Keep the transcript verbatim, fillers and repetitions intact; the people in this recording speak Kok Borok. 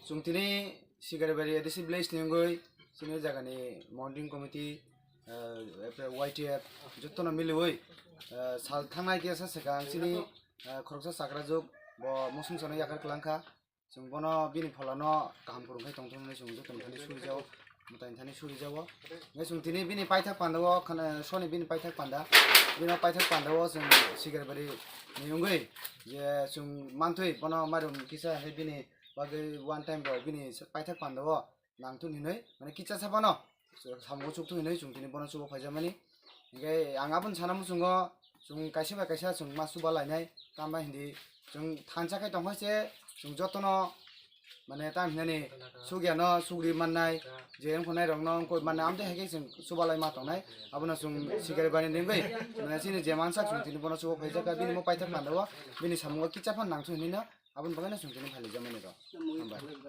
Chwng tini Sigaribari A D C village ni wngwi chini jagani monitoring committee, eh, Y T F jotono miliwi, eh, sal thangnai kisa swkang chini, eh, khoroksa chakrajwk bo mosong sano yakar kwlangkha. Chwng bono bini pholano kaham kwrwng khe tongthok hwnwi chwng jotono thani surijago, mwtaini thani surijago. Hwnkhe chwng tini bini paithak pandao khana, soni bini paithak panda, bini paithak pandao chwng Sigaribari ni wngwi je chwng manthwi bono mairum kisa hai bini bagwi one time rok bini paithak pandao nangthun hinwi, mane kicha saphano samungo chukthun hinwi chwng tini bono chubo phaijamani. Hwnkhe ang aboni sana muchungo chwng kaisa bai kaisa chwng ma chuba lainai, tamo hindi chwng thansa khe tongkha se chwng jotono mane tam hinani sugyano sugri mannai, je wngkha nairokno wngkha mannai, amtwi hai khe chwng chuba lai ma tongnai. Abono chwng Sigaribari ni wngwi mane chini je mansak chwng tini bono chubo phaijak kha, bini mo paithak pandao bini samungo kicha phan nangthun hinwi no aboni bagwi no chwng tini phailaijamani rok. Hambai.